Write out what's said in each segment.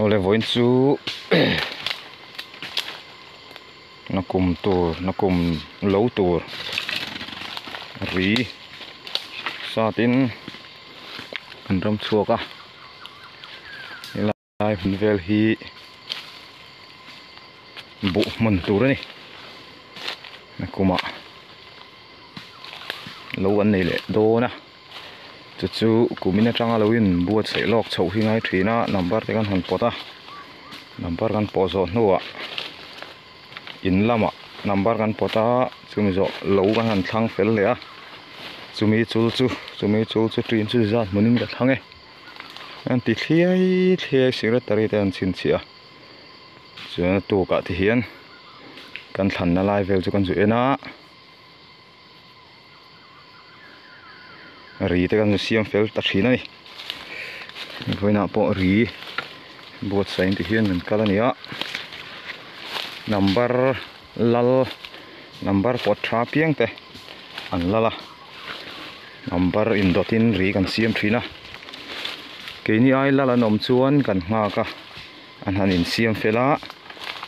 Awle vawiin chu nakum tur nakum lo tur ri satin an ram chhuak a helai hmun vel hi buh hmun tur a ni nakumah lo an nei leh dawn a. Chu chu kumin atanga lo in buatsaih lawk chhoh hi ngai thin a number te kan han pawt a number kan pawh zawh hnuah in lamah number kan pawt a chumi zawh lo kan han thlang fel leh a chumi chul chu chumi chul chu ṭin chu zat hmunin ka thlang e an ti thliai thliai secretary te an chhinchhiah a chuan a tukah te hian kan thlanna lai vel chu kan zu en a. Ri te kan siam fel ta thin a ni vawiinah pawh ri buatsaih ti hian kan kal a ni a number lal number pawt tha piang te an lal a number indawt in ri kan siam thin a keini ai lal an awm chuan kan nghak a an han insiam fel a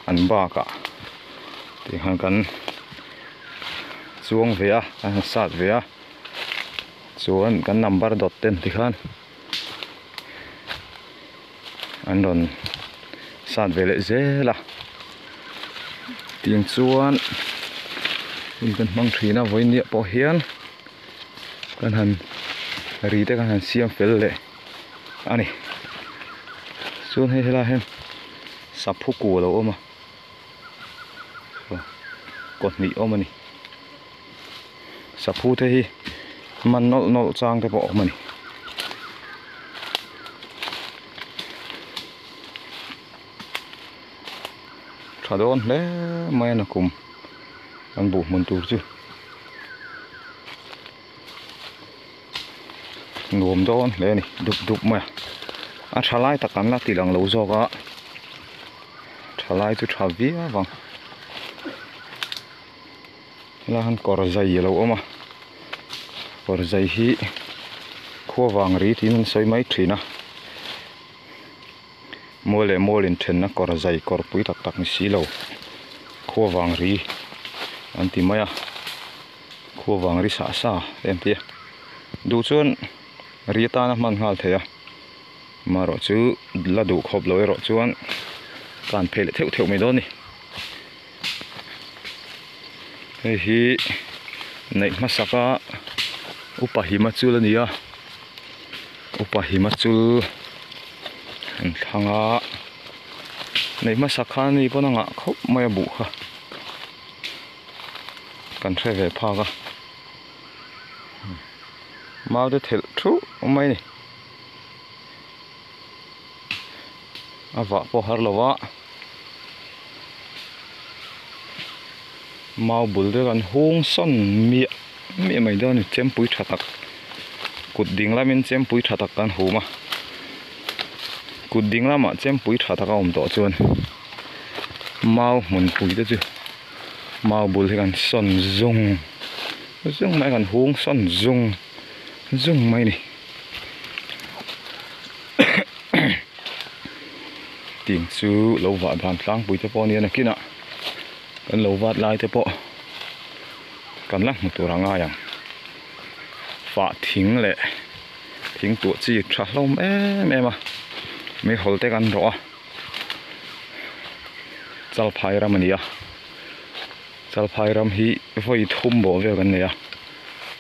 an bakah tikhan kan chuang ve a an han sat ve a chuan kan number dawt ten tikhan an rawn sat ve leh zel a tiang chuan hun kan hmang thin a vawiin pawh hian kan han ri te kan han siam fel leh a ni chuan hei helaiah hian saphu ku a lo awm a kaw hnih awm a ni saphu te hi man nawlh nawlh chang te pawh a awm a ni. Tha dawn hle mai a nakum an buh hmun tur chu. Nuam dawn hle a ni dup dup mai a a tha lai tak an la ti lang lo zawk a tha lai chu tha viau ang helai hian kawr zai a lo awm a kawr zai hi khua vang ri tiin an sawi mai thin a mual leh mual inthenna kawr zai kawr pui tak tak ni si lo khua vang ri an ti mai a. Khua vang ri sah sa te an ti a duh chuan ri atana hman nghal thei a amaherawh chu la duh khawp lo erawh chuan kan phei leh theuh theuh mai dawn a ni hei hi neih hmasak a upa hima chul a ni a upa hima chul an thlang a neih hmasak khan ani pawn a ngah khawp mai a buh kha. Kan hre ve phak a mau te thelh thuh mai a ni a vah pawh har lo a mau bul te kan hung sawn miah miah mai dawn a ni chempui tha tak kut ding lamin chempui tha tak kan hum a kut ding lamah chempui tha tak a awm tawh chuan mau hmunpui te chu. Mau bul hi kan sawn zung zung mai kan hung sawn zung zung mai a ni ting chu lo vah dan tlangpui te pawh a nia nakinah kan lo vat lai te pawh kan la hmu tur a ngai ang fah thing leh thing tuah chi tha hlawm em em a meihawl te kan rawh a. Chalphai ram a ni a Chalphai ram hi vawi thum bawh vel kan nei a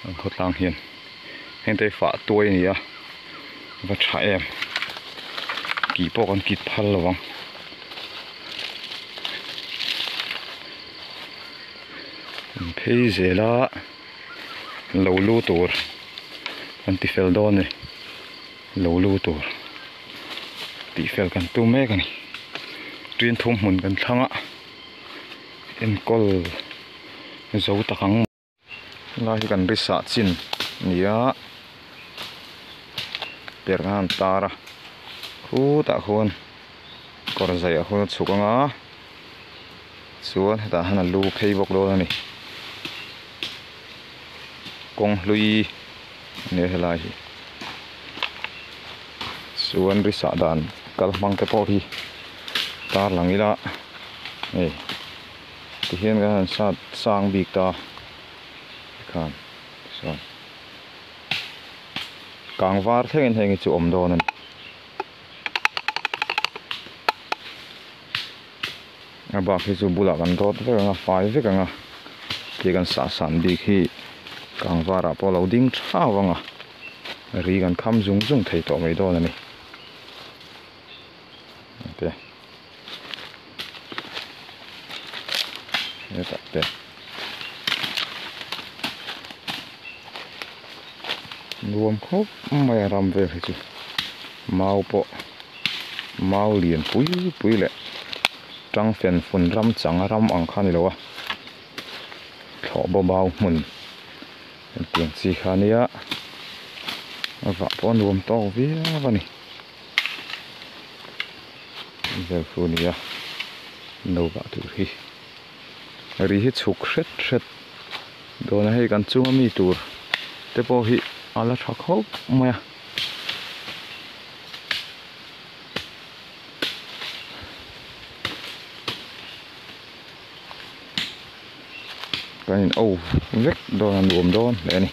an khawtlang hian heng te hi fah tuai a ni a va tha em kih pawh kan kit phal lo ang an phei zel a lo lu tur an ti fel dawn a ni. Lo lu tur tih fel kan tum mek a ni ṭin thum hmun kan thlang a enkawl zo tak ang helai hi kan ri sah chin a ni a per khan an tar a khutah khuan kawr zaiah khuan a chhuk ang a chuan hetah hian a lu phei bawk dawn a ni kawng hlui a ni a helai hi chuan ri sah dan. kal hmang te pawh hi tarlang ila hei tihian kan han sat sang bik ta tikhan sawn kang var thlengin heng hi chu awm dawn a ni. A bak hi chu bulah kan rawt vek ang a fai vek ang a khi kan sah san bik hi kang varah pawh a lo ding thau ang a ri kan kham zung zung thei tawh mai dawn a ni te hetah te nuam khawp mai a ram vel hi chu mau pawh. Mau lian pui pui leh tang fen fun ram chang ram ang kha a ni lo a, thlawh baw mau hmun hetiang chi kha a nia, a vah pawh a nuam tawk viau a ni. Vel khu a nia no vah tur hi ri hi chhuk hret hret dawn a hei kan chunga mi tur te pawh hi a la tha khawp mai a. Kan in o vek dawn a nuam dawn hle a ni.